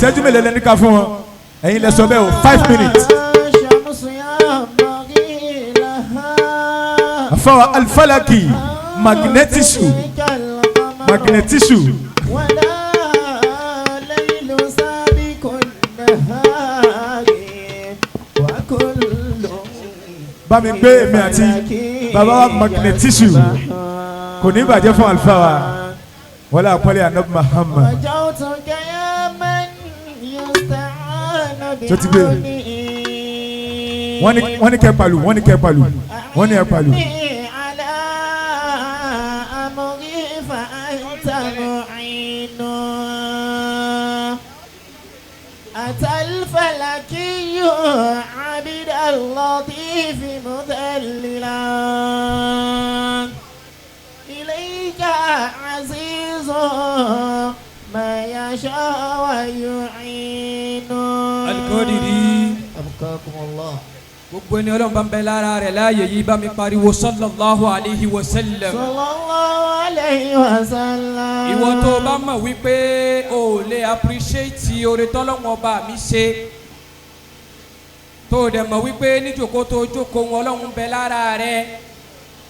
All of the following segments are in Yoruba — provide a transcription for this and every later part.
Ìṣẹ́jú mélòó lẹ́ni ká fún wọn? Ẹ̀yin lẹ sọ bẹ́ẹ̀ o, 5 minutes. شمس ينبغي لها Àfọwọ́ Alifalaki magnetisu magnetisu. ولا ليل سابق النهار وكل Bá mi gbé èmi àti bàbá wa magnetisu, kò ní bàjẹ́ fún àlùfáà wa, wọlé àpọ́lé anabi Muhammad. رجوتك يا من يستعان Tó ti gbé. بعونه. Wọ́n ní kẹ́ palu, wọ́n ní kẹ́ palu, wọ́n ní ẹ palu. أعني على أمري فأنت معين. أتى الفلكي عبد اللطيف مذللا إليك عزيز ما يشاء ويعين. Alikọ́dìrí. أبقاكم الله. Gbogbo ẹni Ọlọ́run bá ń bẹ lára rẹ̀ láàyè yìí, bá mi pariwo sallallahu alayhi wa sallam. صلى الله عليه وسلم. Ìwọ tó o bá mọ̀ wípé o ò lè appreciate oore tọ́lọ́wọ́n ọba mi ṣe, tó o dẹ̀ mọ̀ wípé níjòkó tó o jókòó wọn, Ọlọ́run ń bẹ lára rẹ̀,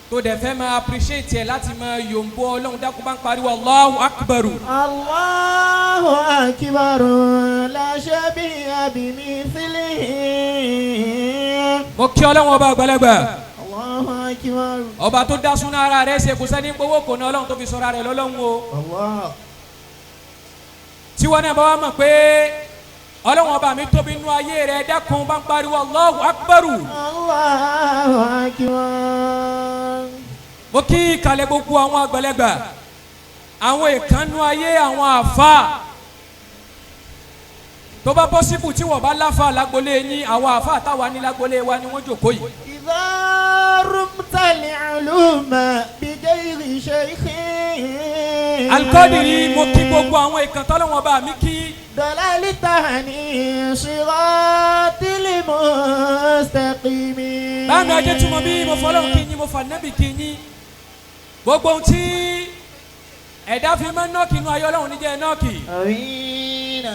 tó o dẹ̀ fẹ́ máa appreciate ẹ̀ láti máa yòǹbó Ọlọ́run, dákun, bá ń pariwo Allahu akbar. الله أكبر لا شبيه بمثله. Mo kí Ọlọ́run ọba àgbàlagbà. الله أكبر. Ọba tó dá súná ara rẹ̀ ṣe, kò sẹ́ni gbowó kò ní Ọlọ́run tó fi sọ̀rọ̀ rẹ̀ lọ́lọ́run o. الله. Tí wọn náà bá wà mọ̀ pé Ọlọ́run ọba mi tóbi nú ayé rẹ̀, dákun, bá ń pariwo Allahu akbar. الله أكبر. Mo kí ìkàlẹ̀ gbogbo àwọn àgbàlagbà, àwọn ìkànnú ayé, àwọn àfa. Tó bá possible, tí wọ́n bá láfa lágbolé yín, àwọn àfa táwa ní lágbolé wa ni wọ́n jòkó yìí. إذا رمت العلوم بغير شيخ Alikọ́dìrí, mo kí gbogbo àwọn ìkàn tọ́lọ́wọ́n bá mi kí. ضللت عن صراط المستقيم. Báàmì ajé túmọ̀ bí mo fọlọ́run kí yín, mo fà nẹ́bì kí yín. Gbogbo ohun tí ẹ̀dá fi máa ń nọ́ọ̀kì inú ayé, Ọlọ́run níjẹ́ nọ́ọ̀kì. آمين.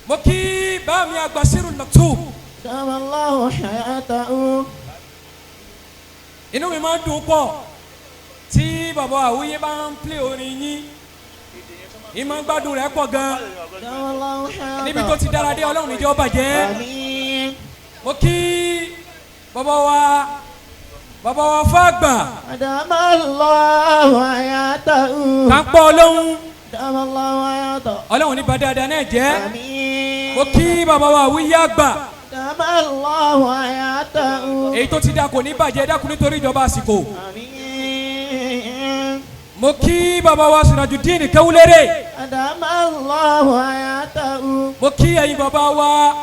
Mo kí báàmì àgbàsírù Maktub. دام الله حياته. Inú mi máa ń dùn pọ̀ tí bàbá àwúyé bá ń play orin yín, ìmọ̀ ń gbádùn rẹ̀ pọ̀ gan. دام الله حياته. Níbi tó ti dára dé, Ọlọ́run níjẹ́ ó bàjẹ́. آمين. Mo kí bàbá wa fàgbà. دام الله حياته. Kà ń pọ̀ Ọlọ́run. دام الله حياته. Ọlọ́run ní bá dáadáa náà jẹ́. آمين. Mo kí bàbá wa àwúyé àgbà. دام الله حياته. Èyí tó ti da kò ní bàjẹ́. Dákun, nítorí ìjọba àsìkò, آمين. mo kí bàbá wa Sirajudeen Kewulere. دام الله حياته. Mo kí ẹ̀yin bàbá wa,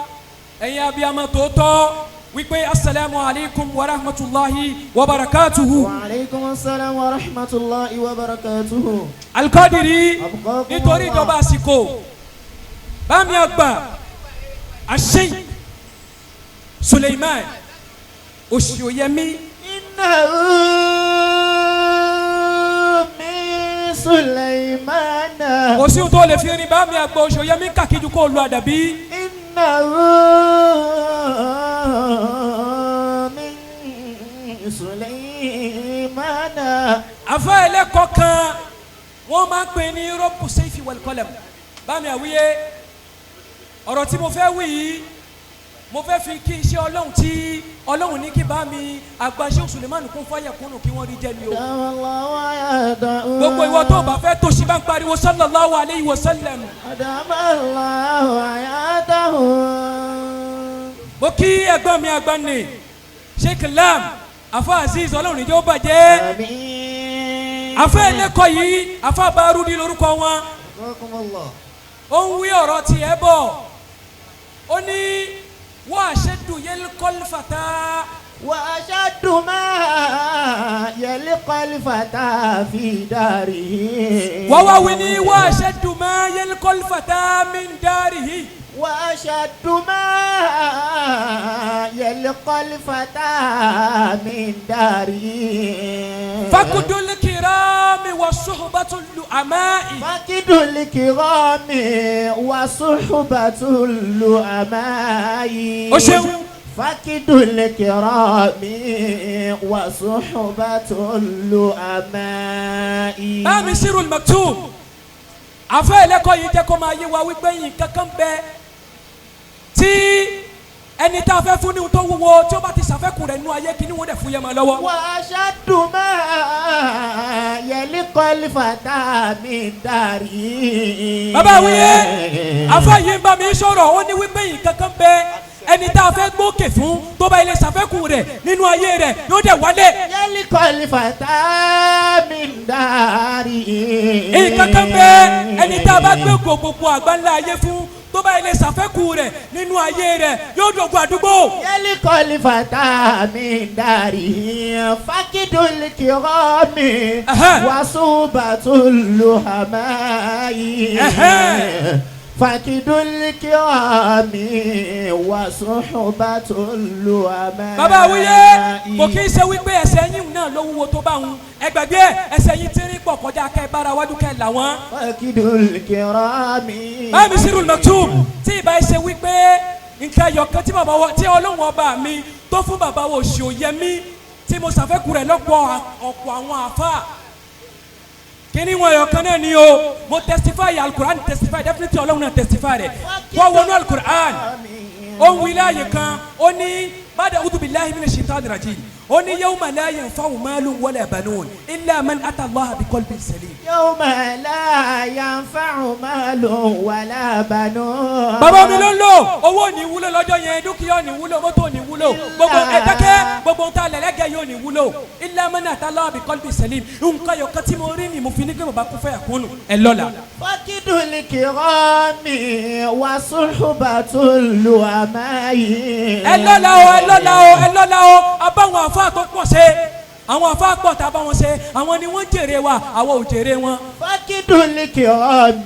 ẹ̀yin abiyamọ tòótọ́, wípé asalaamu alaykum wa rahmatulahi wa barakatuhu. وعليكم السلام ورحمة الله وبركاته. Alikọ́dìrí, أبقاكم nítorí الله. ìjọba àsìkò, bámi àgbà àṣeyìn Suleiman Oṣìòyẹmí. إنه من سليمان. Kò sí ohun tó lè fi rin bámi àgbà Oṣìòyẹmí kàkíjú kó lu àdàbí. إنه من سليمان. Afa ẹlẹ́kọ̀ọ́ kan, wọ́n máa ń pè ní rọ́pù sẹ́fì wal qalam. Bámi àwíyé, ọ̀rọ̀ tí mo fẹ́ wí yìí, mo fẹ́ fi kí iṣẹ́ Ọlọ́run tí Ọlọ́run ní kí bá mi àgbà Sheikh Suleiman kún fáyà kúnnù kí wọ́n rí jẹ́ ni o. Gbogbo ìwọ tó o bá fẹ́ tó ṣì, bá ń pariwo sallallahu alayhi wa sallam. أدام الله حياته. Mo kí ẹ̀gbọ́n mi àgbà ní Sheikh Lam Afa Aziz, Ọlọ́run níjẹ́ ó bàjẹ́. آمين. Afa ẹlẹ́kọ̀ọ́ yìí, Afa Barudi lórúkọ wọn. حياكم الله. Ó ń wí ọ̀rọ̀ tiẹ̀ bọ̀, ó ní wọ́n àṣẹ́dù yẹn kọ́lífàtà. وأشد ما يلقى الفتى في داره. Wọ́n wá wí ní wọ́n àṣẹ́dù máa yẹn kọ́lífàtà min darihi. وأشد ما يلقى الفتى من داره فقد الكرام وصحبة اللؤماء. فقد الكرام وصحبة اللؤماء. O ṣeun. فقد الكرام وصحبة اللؤماء. Báàmí Sirul Maktum, àfẹ́ ẹlẹ́kọ̀ọ́ yìí jẹ́ kó máa yé wa wípé yìí kankan bẹ tí ẹni tá a fẹ́ fún ní ohun tó wúwo, tí ó bá ti ṣàfẹ́kù rẹ̀ nú ayé, kí ni wọ́n dẹ̀ fún yẹn máa lọ́wọ́. وأشد ما يلقى الفتى من داره. Bàbá wíyé, àfẹ́ yìí ń bá mi sọ̀rọ̀, ó ní wípé yìí kankan bẹ ẹni tá a fẹ́ gbókè fún, tó bá ilé ṣàfẹ́kù rẹ̀ nínú ayé rẹ̀, yóò dẹ̀ wálé. يلقى الفتى من داره. Nǹkan kan bẹ ẹni tá a bá gbé gbogbo àgbáńlá ayé fún, tó bá ilé ṣàfẹ́kù rẹ̀ nínú ayé rẹ̀, yóò dògùn àdúgbò. يلقى الفتى من داره فقد الكرام وصوبة اللهماء. فقد الكرام وصحبة اللهماء. Bàbá wíyé, kò kí ń ṣe wípé ẹsẹ̀ yín náà ló wúwo tó bá wọn. Ẹ gbàgbé ẹ, ẹsẹ̀ yín tí ń rí pọ̀ kọjá kẹ́ ẹ bára wájú kẹ́ ẹ là wọ́n. فقد الكرام. Báyìí Sirul Maktum, tí ìbá ṣe wípé nǹkan ẹyọ kan tí bàbá wa, tí Ọlọ́run ọba mi tó fún bàbá wa òṣì òyẹmí, tí mo ṣàfẹ́kù rẹ̀ lọ́pọ̀ ọ̀pọ̀ àwọn àfa, kíní wọn ẹyọ kan náà ni o. Mo testify, Alukur'an testify, definitely Ọlọ́run náà testify rẹ̀. Wọ́n wọnú Alukur'an, ó ń wí láàyè kan, ó ní bada أعوذ بالله من الشيطان الرجيم, ó ní يوم لا ينفع مال ولا بنون إلا من أتى الله بقلب سليم. يوم لا ينفع مال ولا بنون. Bàbá mi ló ń lò, owó ò ní wúlò lọ́jọ́ yẹn, dúkìá ò ní wúlò, mọ́tò ò ní wúlò, gbogbo ẹ̀dákẹ́, gbogbo ń ta lẹ̀lẹ́gẹ̀ yóò ní wúlò, إلا من أتى الله بقلب سليم. Nǹkan yọ̀kan tí mo rí ni mo fi ní pé bàbá kún fẹ́ àkúnnù ẹ̀ lọ́la. فقد الكرام وصحبة اللؤماء. Ẹ lọ́la o, ẹ lọ́la o, ẹ lọ́la o. Abáwọn àfa tó pọ̀ ṣe, àwọn àfa pọ̀ tá a bá wọn ṣe, àwọn ni wọ́n jèrè wa, àwọn ò jèrè wọn. فقد الكرام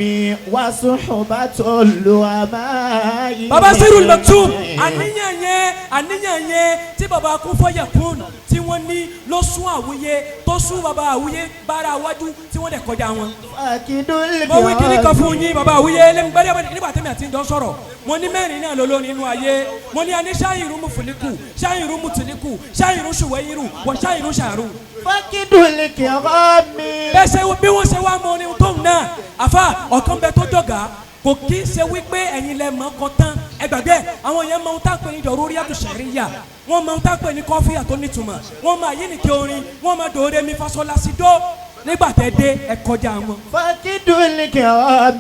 وصحبة اللؤماء. Baba Sirul Maktum, àníyàn yẹn, àníyàn yẹn tí baba kún fọyà kún tí wọ́n ní ló sún àwúyé, tó sún baba àwúyé bára wájú tí wọ́n dẹ̀ kọjá wọn. فقد الكرام. Mo wí kíní kan fún yín, baba àwúyé lẹ́nu nígbà tẹ́mi àti ìjọ sọ̀rọ̀, mo ní mẹ́rin náà lọ́lọ́ nínú ayé. Mo ní a ní ṣáyìrú mufuliku, ṣáyìrú mutiliku, ṣáyìrú ṣùwẹ́yìrú, wọ ṣáyìrú ṣàrú. فقد الكرام. Bẹ́ẹ̀ ṣe bí wọ́n ṣe wá mọ orin tóun náà, àfa ọ̀kan bẹ tó jọ̀gá, kò kí ń ṣe wípé ẹ̀yin lẹ mọ̀ ọkọ tán. Ẹ gbàgbé ẹ̀, àwọn yẹn mọ ohun tá a pè ní dọ̀rọ̀ ṣẹ̀ríyà, wọ́n mọ ohun tá a pè ní kọ́fíà tó nítumọ̀, wọ́n máa yí nìkẹ́ orin, wọ́n máa dòre mi fasọ́lá sí dó. Nígbà tẹ́ dé, ẹ kọjá wọn. فقد الكرام.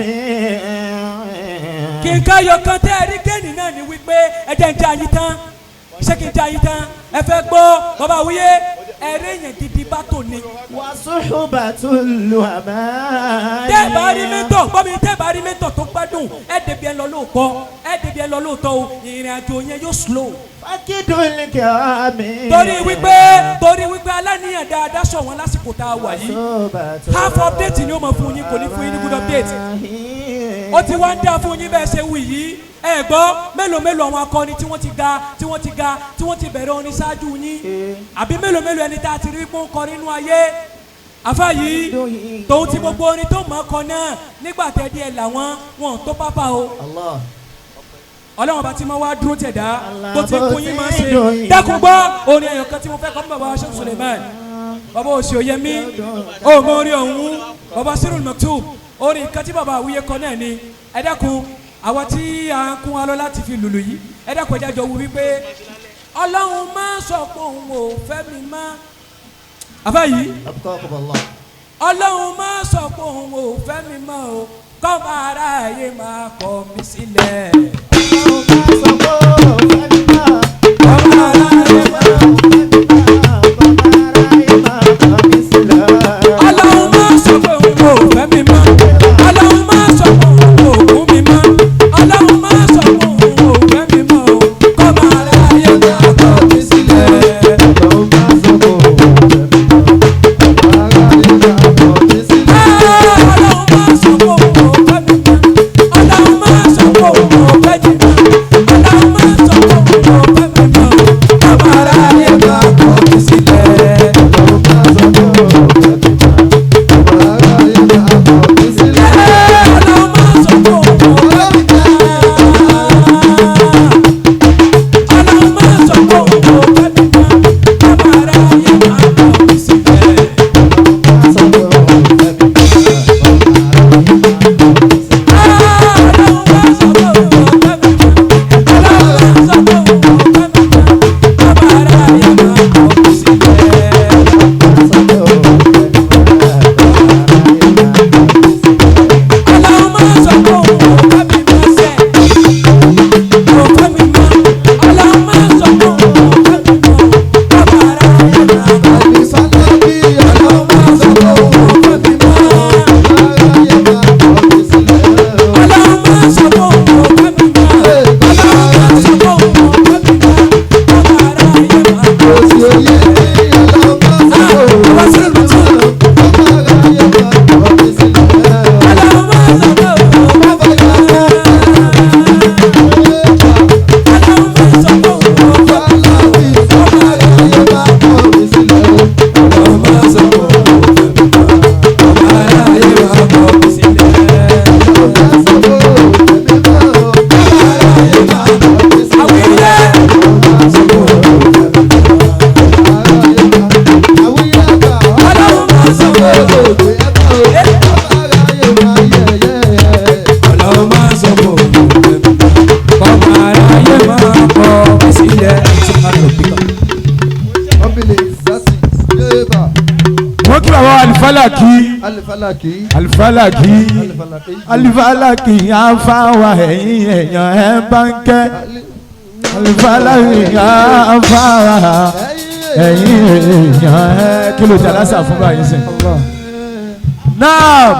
Kí n ká yọ kan tẹ́ ẹ rí géènì náà ni wípé ẹ jẹ́ ń jẹ́ ayé tán. Ṣé kí n jẹ́ ayé tán? Ẹ fẹ́ gbọ́, bàbá wúyé, ẹ̀rẹ́ yẹn gidi bá tò ní. وصحبة اللؤماء. Tẹ́ bá rí mentor gbọ́ mi, tẹ́ bá rí mentor tó gbádùn, ẹ débi ẹ lọ lóòótọ́, ẹ débi ẹ lọ lóòótọ́ o, ìrìn àjò yẹn yóò slow. فقد الكرام. Torí wípé aláníyàn dáadáa sọ wọn lásìkò tá a wà yìí. Half update ni ó mọ fún yín, kò ní fún yín ní good update. Ó ti wá ń dá fún yín bẹ́ẹ̀ ṣe wù yìí. Ẹ gbọ́, mélòó mélòó àwọn akọni tí wọ́n ti ga, tí wọ́n ti ga, tí wọ́n ti bẹ̀rẹ̀ orin ṣáájú yín, àbí mélòó mélòó ẹni tá a ti rí pé ó ń kọrin nínú ayé? Àfa yìí, tòun ti gbogbo orin tó mọ̀ ọ́ kọ náà, nígbà tẹ́ díẹ̀ làwọn wọn tó pápá o. Allah. Ọlọ́run bá ti máa wá dúró tẹ̀dá tó ti kún yín máa ṣe. Dákun gbọ́, orin ẹ̀yọ̀ kan tí mo fẹ́ kọ́ fún bàbá Sheikh Suleiman, bàbá òsì òyẹmí, ó mọ orin ọ̀hún, bàbá Sirul Maktub, orin kan tí bàbá àwúyẹ kọ náà ni. Ẹ dákun, àwa tí à ń kún wa lọ láti fi lùlù yìí, ẹ dákun, ẹ jájọ wù wípé Ọlọ́run máa sọ pé òun ò fẹ́ mi mọ́. Àfa yìí, أبقاكم الله. Ọlọ́run máa sọ pé òun ò fẹ́ mi mọ́ o, kọ́mọ aráyé máa kọ̀ mí sílẹ̀. Kọ́mọ aráyé máa. Ọlọ́run máa sọ pé òun kò fẹ́ mi mọ́. Ọlọ́run máa sọ pé òun kò kún mi mọ́. Ọlọ́run máa sọ pé òun kò fẹ́ mi mọ́ o, kọ́mọ aráyé máa kọ̀ mí sílẹ̀. Ọlọ́run máa sọ pé òun kò fẹ́ mi mọ́. Ọlọ́run máa sọ pé òun kò fẹ́. Alifalaki. Alifalaki. Alifalaki. Alifalaki. Alifalaki afáwa ẹ̀yìn èèyàn ẹ̀ bá ń kẹ́. Alifalaki afáwa ẹ̀yìn èèyàn ẹ̀ kí ló dé aláṣà fún báyìí sìn. Náà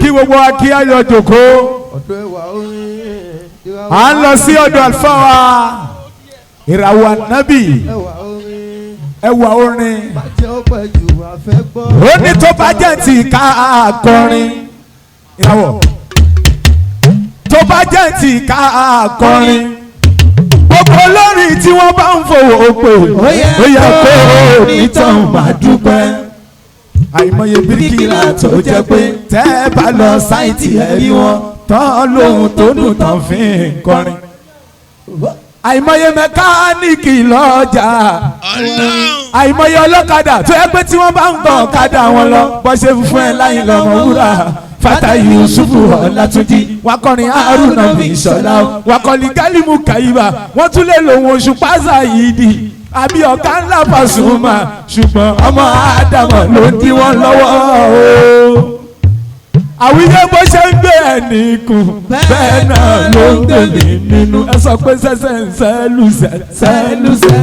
kí gbogbo wa kí ayọ̀ jòkó. Ọ̀dọ́ ẹwà orin. À ń lọ sí ọ̀dọ̀ àlùfáà wa ìràwọ̀ ànábì Ẹwà orin. ẹwà orin. Bàjẹ́ ó pẹ́ jù àfẹ́ gbọ́. Ó ní tó bá jẹ́ ti ká akọrin ìràwọ̀ tó bá jẹ́ ti ká akọrin gbogbo olórin tí wọ́n bá ń fowó pè ó yẹ kó onítàn máa dúpẹ́. Àìmọye bíríkìlà tó jẹ́ pé tẹ́ ẹ bá lọ sáìtì ẹ̀ rí wọn tán lóhun tó dùn tán fi ń kọrin. Àìmọye mẹkáníìkì lọ́jà, àìmọye ọlọ́kadà tó yẹ pé tí wọ́n bá ń gbọ́ ọ̀kadà wọn lọ bọ́ ṣe fún ẹ láyìn lọ́mọ wúrà Fatayi Yusufu Ọlátúnjí wakọrin Haruna Bísọ́lá wakọni Gálímù Kàyíbà wọ́n tún lè lòun oṣù pásá yìí di àbí ọ̀gá ńlá Pasuma, ṣùgbọ́n ọmọ Ádámọ̀ ló ń dí wọn lọ́wọ́ o. Àwíyé bó ṣe ń gbé ẹnì kù bẹ́ẹ̀ náà ló ń gbé mi nínú. Ẹ sọ pé sẹ́sẹ̀ ń sẹ́lùsẹ̀ sẹ́lùsẹ̀.